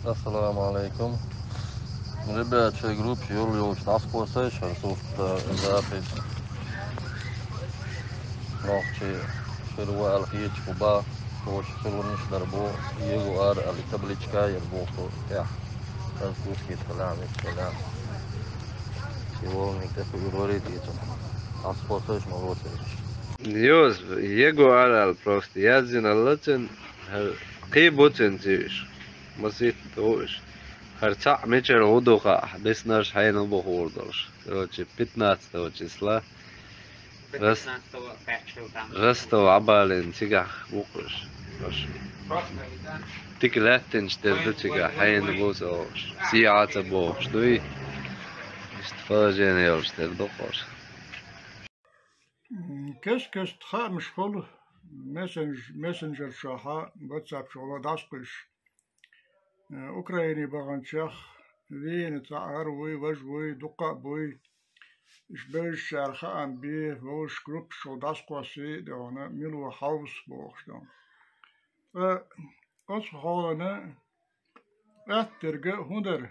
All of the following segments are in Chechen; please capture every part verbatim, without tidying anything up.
Ассаламу алейкум. Ребят, шоай группа йолу йолчу дӀасакхосса, хӀара суфта запись. Нохчий хир ву аьлла хеташ хӀу бан, хӀорш хир ву ниш дар бу, его ара аьлла табличка яр боху тӀехь. Французский салам, салам. И волнуьйтех и рорит и цу. ДӀасакхосса ма лоцуьйтуш. Йоза, его ара аьлла просто язйина лацин, хӀара кхин бу цуьнан цуьйш. Масийтта ву уьш. ХӀара цхьаъ мичара ву ду хаахь, беснарш хьенал бу хуур долуш. Короче, пятнадцатого числа Рос-, Ростов Ӏабалина цигахь ву-кх уьш. Дика лаьттинчу дерг ду цигахь, хьенал бу ца олуш. Сехьа ца бохуш дуй. Иштта положение йолуш дерг ду-кх уьш. М, кест-кеста хаамаш хуьлу мессенж-, мессенджер чохьа, WhatsApp чохьа дӀасакхуьйсуш. Э, Украине баханчех, вийна цхьаъ хӀара вуй, важа вуй, дуккха а буй. Уьш бевзачара хаам бе, вовшашка группаш чу дӀасакхоссий, де хьуна, мила ву хьовса бохуш ду. Ткъа оцу хьолана атта дерг хӀун дара?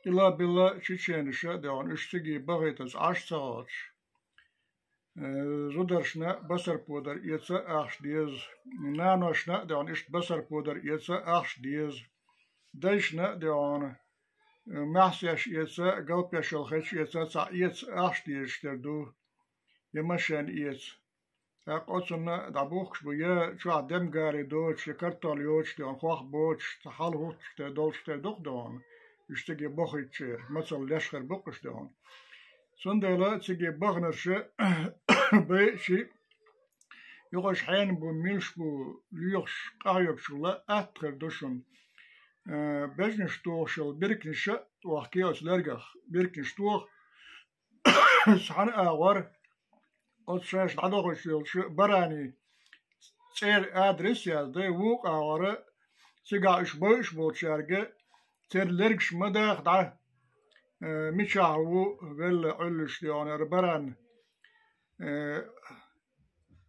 Илла-билла чеченаша, де хьуна, уьш цига бахийтаза Ӏаш ца хилча, э, зударшна басарпо дар эца а ахча деза, наношна а, де хьуна, иштта басарпо дар эца а ахча деза, дайшна а, де хьуна, э, маьхьсеш эца а, галпеш йолу хеташ эца а, цхьаъ эца а ахча дезаш дерг ду, я машен эца. ТӀаккха оцунна дӀабухкуш бу, я чохь демгали доцуш, я картол йоцуш, де хьуна, хох боцуш, цхьа хьал хӀуттуш те, долуш те ду-кх, де хьуна, уьш цига бохуьйтучеран, мацалла леш хир бу-кх уьш, де хьуна. Цундела цига баханарш байъачи, юха уьш хьенан бу, милаш бу лоьхуш къахьоьгучул а атта хир ду шуна. Э, бежнаш тухуш йолу биркнаш а тохкий оцу лергах, биркнаш тоха, цхьана агӀор оцу шаьш дӀадохуьйтуш йолчу баранийн цӀера адрес яздай, вукху агӀора цигахь уьш бойуш болчаьрга церан лергаш ма даха дӀа, э, мичахь ву велла Ӏуьллуш, де хьуна, хӀара баран, э,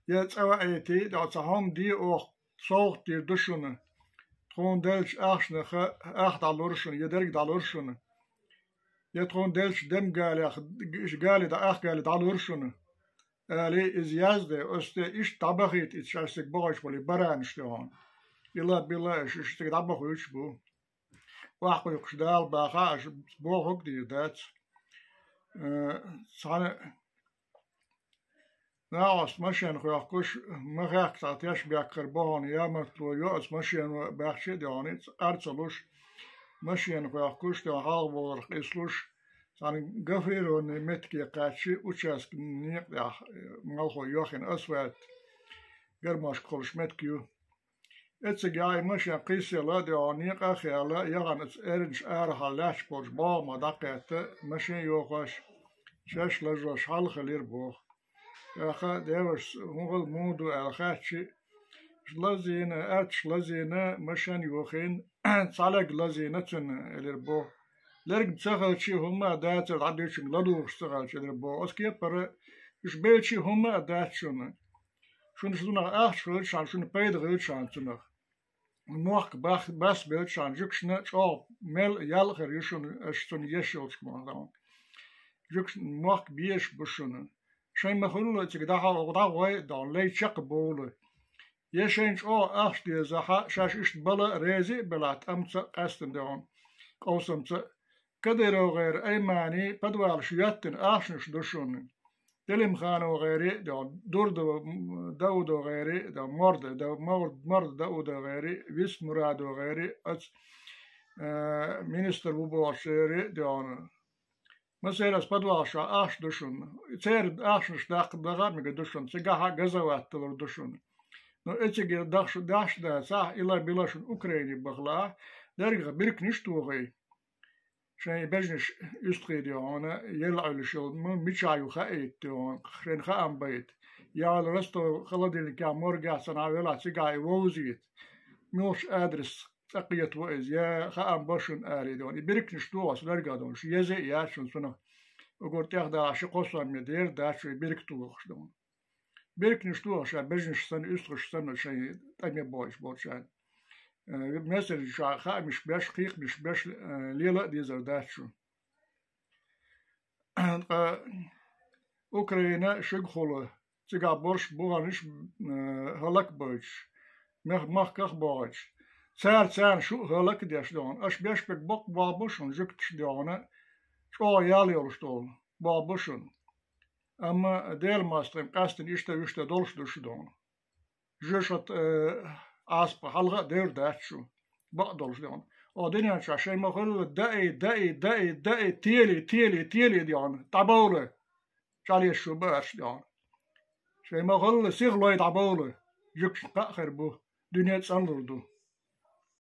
я цӀа ваийтий, дӀа цхьа хӀума де оха, совгӀат дийр ду шуна. Тхуна деллачу ахчанах ах дӀалур шуна, я дерг дӀалур шуна. Я тхуна деллачу демгалех, гали дӀа, ах гали дӀалур шуна, алий, иза яздай, оцу тӀе иштта дӀабахийта, иза шаьш цига бохуьйтуш болу баранаш, де хьуна. Илла-билла аша, уьш цига дӀабохуьйтуш бу. Охьакхуьйкхуш Дала баха, аша бохург дийр дац. Э, цхьана нагӀост машен хоьхкуш, ма хехка цхьа теш беккхар бохьуна, ямартло йо оцу машено баьхча а, де хьуна, ар ца луш, машен хоьхкуш, де хьуна, хьалха бовларх къийсалуш, цхьана гофрированный метке кхаьччи, участок некъа тӀехь, э, малхо йохйина асфальт, гармошка хуьлуш метка ю. Эцигахь и машен кхийсъелла, де хьуна, некъа а хиъна, яхана оцу эрнаш арахьа лаьтташ болчу бӀогӀамах дӀакхетта, машен йохош, шаьш лажош хьал хилира боху. ТӀаккха девашас хӀун хила муха ду аьлла хаьттичи, лазийна, аьтташ лазийна, машен йохийна, цхьа лерг лазийна цуьнан, элира боху. Лерг ца хилчи, хӀумма а дацара, дӀадуьйчуьнга ладугӀуш ца хилча, элира боху. Оцу кепара уьш белчи, хӀумма а дац шуна. Шуна цунах ахча хилчахьана, шуна пайда хилчахьана цунах. Мохк бах-, басбелчахьана, жуьгташна чӀогӀа мел ял а хир ю шуна, аша цунна еш йолчу мохь дан. Жуьгташна мохк безаш бу шуна. Шайн ма-хуьллу цига дӀахьо-, дӀагӀой а дан, лай чекхбовлу. Я шайна чӀогӀа ахча дезахь а, шаьш иштта бала а, рези а белахь, тӀамца а, къаьстина де хьуна, къовсамца а. КадыровгӀеран Аймани подвалаш йоьттина ахчанаш ду шуна. ДелимхановгӀеран а де хьуна, Дурдов ДаудовгӀеран а де хьуна, Морда Да-, Мор-, Морда ДаудовгӀеран а, ВисмурадовгӀеран а, оцу, э, министр ву бохучеран а де хьуна. Масерас подвалаш чохь ахча ду шуна. Церан ахчанаш даккха даха а мегар ду шуна. Цигахь а газовать далур ду шуна. Но эцига дахш-, дахш дацахь, илла-билла шуна Украине баха лаахь, дерригах биркнаш а тохий. Шайн бежнаш уьстагӀий де хьуна, елла Ӏуьллуш йолу, м-, мичахь ю хаийта де хьуна, шайна хаам байта. Яла Ростов холодильникехь, моргехь санна велахь, цигахь и вовзийта. Муьлхачу адрес цӀа кхетаво иза, я хаам бо шуна, алий де хьуна. И биркнаш тоху аса лергах долуш, еза а яц шуна цунах. Угур тӀехдахьа ши-кхо сом ма дера дац шу и бирк тохуш де хьуна. Биркнаш тоху ша бежнаш санна, уьстагӀаш санна шайн тӀаме бойтуш болчарна. Э, мессенджераш хаамаш беш, кхайкхамаш беш, э, лела а дезар дац шу. Ткъа Украина шуьгахула, цигахь болуш бахарнаш, э, хӀаллакбойтуш, мех-, махках а богӀуьйтуш, цара царна шу а хӀаллакдеш дохьуна. Аша беш берг боккха болх бу шуна, жуьгташа дохьуна, чӀогӀа ял йолуш долу болх бу шуна. Амма Делан мостагӀийн къаьстина иштта-вуьшта долуш ду шу дохьуна. Жоьжахати, э, Ӏаспа хьалха а девр дац шу, бакъ долуш дохьуна. О, дуьнен чохь шайн ма-хуьллу даи, даи, даи, даи, тели, тели, тели дохьуна, дӀабовла, чӀалеш шу баарш дохьуна. Шайн ма-хуьллу сиха лой дӀабовла, жуьгташна кхаъ хир бу, дуьне цӀанлур ду.